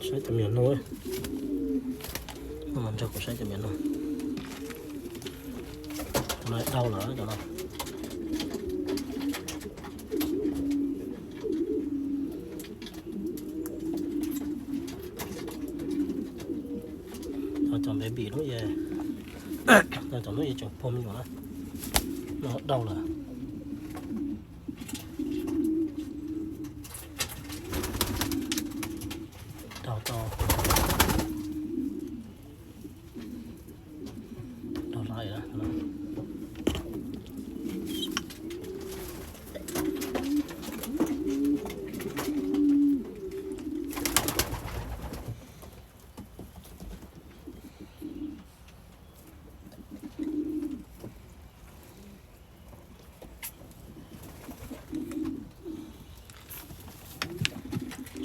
Saib cov me nyuam no, nrog kuv saib cov me nyuam no. Cov no dau lawm cov no. Cov baby lub, cov lub tseem puag me nyuam na, no dau lawm. Dau tau, dau lawm.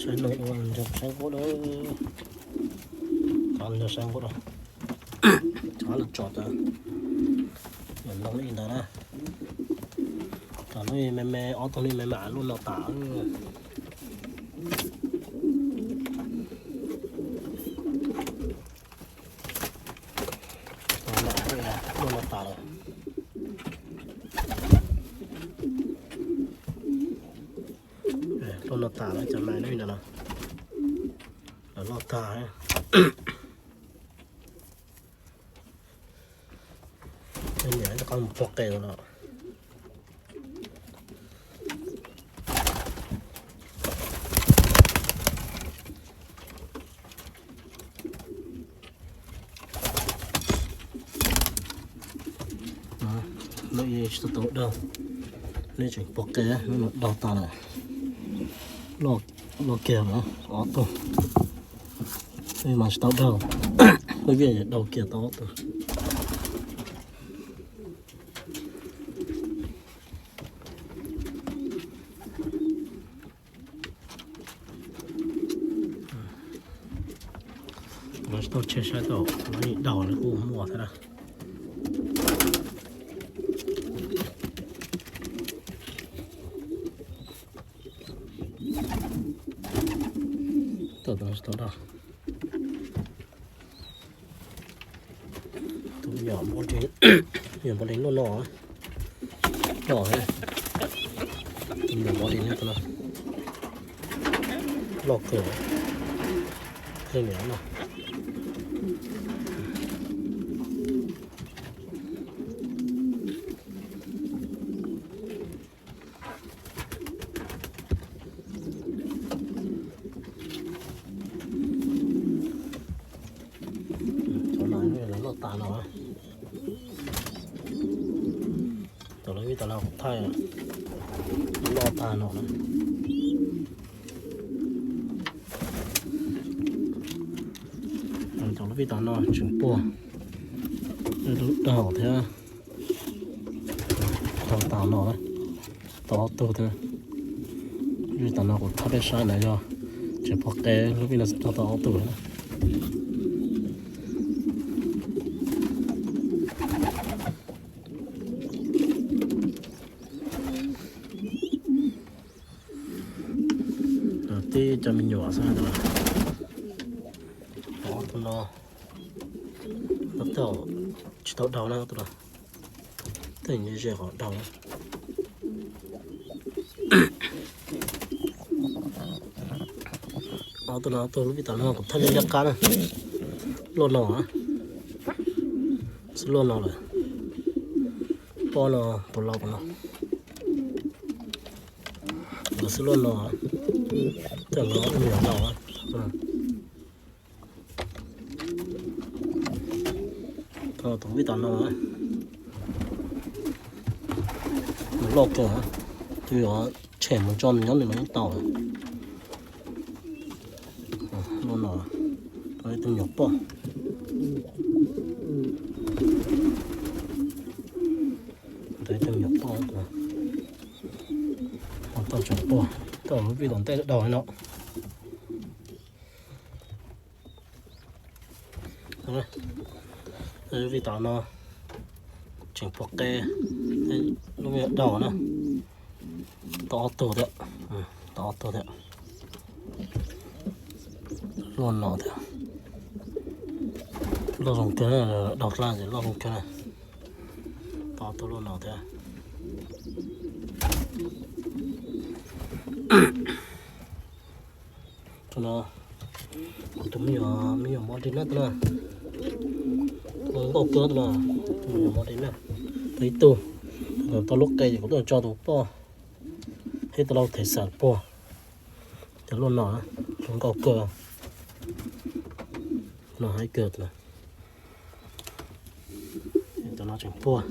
Saib no ua nrog saib nqub da, cov nrog saib nqub da, cov los tso tas, nws ntoo li ntawd na. Cov lub me me, ob tug lub me me luaj no tas. Luaj no tas lawm. Luaj no tas lawm, cov me no, lawv loj tag. Niam rov qab mus puag qe los. Lub tsis tau dau, lub tseem puag qe, lub no dau tas lawm. Loj kiag lawm ob tug. Lub mas tsis tau dau, lub vij dau kiag tau ob tug. Lawv tsis tau tseg saib tau, lawv dau lawv kuj muaj thiab na. Tau, tau, tau dau. Tus me nyuam npau li luaj no, loj thiab. Tus me nyuam npau li no, loj kawg. Tej niam no. Cov no loj tas no. Cov lub vij tas no kuv thaij, loj tas no na. Cov lub vij tas no tseem puag, dau thiab. Tau tas no, tau ob tug thiab. Vij tas no kuv thaij peb saib na, yog tseem puag qe, lub vij no tau ob tug na. Tib cov me nyuam xwb. Ob tug no, tsis tau dau na, ob tug no. Tej ze ze qhov dau na. Ob tug no, ob tug lub vij tas no kuv thaij liab liab qab na. Luaj no, xwb luaj no lawm. Pob no puas lau no. Lawv xwb luaj no, tej no me nyuam no. Tau tus vij tas no, nws loj kawg, tus yuav tshem mus tso nws nyob nws no yeej tau. Luaj no, tau ib tug nyuam poj. Tau ib tug nyuam poj, tau tseem poj, tau lub vij tom ntej dau no. Lub vij tas no tseem puag qe, lub vij dau na. Tau ob tug thiab, tau ob tug thiab. Luaj no thiab, loj zoo kawg, daus dlab ces loj zoo kawg na. Tau tus luaj no thiab. Tus no, tus me nyuam, me nyuam mos dig na tus no. Tus no zoo nkauj kawg tus no, tus me nyuam mos dig na. Tau ib tug, tau lub qe ces kuv tuaj tso tus poj, thiab tau lau thev xam puag. Cov luaj no zoo nkauj kawg, no haib kawg. Cov no tseem puag.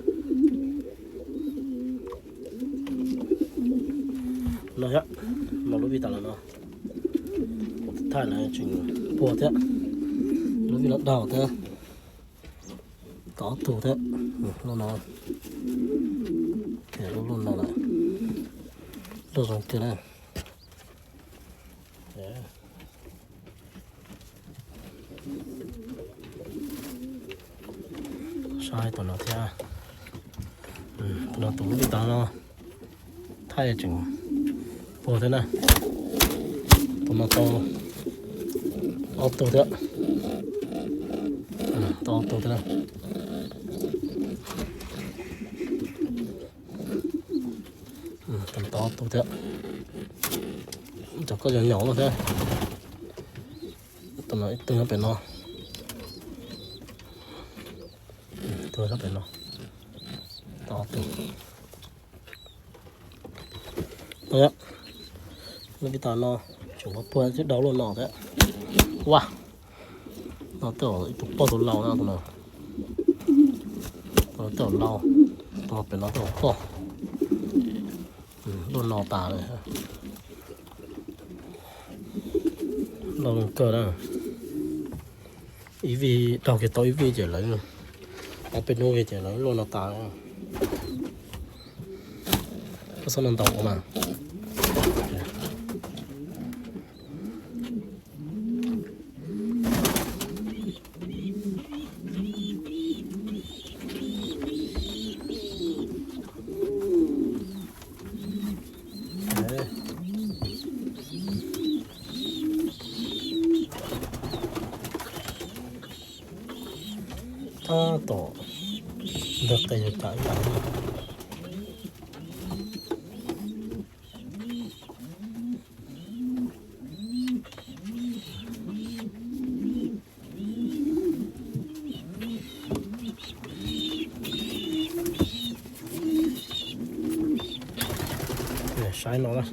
No, no lub vij tas los no, thaij na tseem puag thiab. Lub vij los daug thiab. Tau ob tug thiab. Lub no, lub no lawm, lub zoo kawg na. Saib tus no thiab. Tus no tus lub vij tas no thaij tseem puag thiab na. Tus no tau ob tug thiab. Tau ob tug thiab na. Tau ob tug thiab. Cov koj nyaum nyaum no thiab. Tus no ib tug nyob pem no. Tus nyob pem no. Tau ob tug. Lub vij tas no tseem puag puag thiab, daug luaj no thiab. Ua, no tej zaum ib tug poj tus lau na tus no. Tus no tej zaum lau, tus pem no tej zaum poj. Luaj no tas li. Lau zoo kawg na. Ib vij, daug kiag tau ib vij ces lawv, ob peb hnub kiag ces lawv luaj no tas. Koj txhob no ntaus mas. Tab tom ntawg qe yog cas ib yam. Saib no na.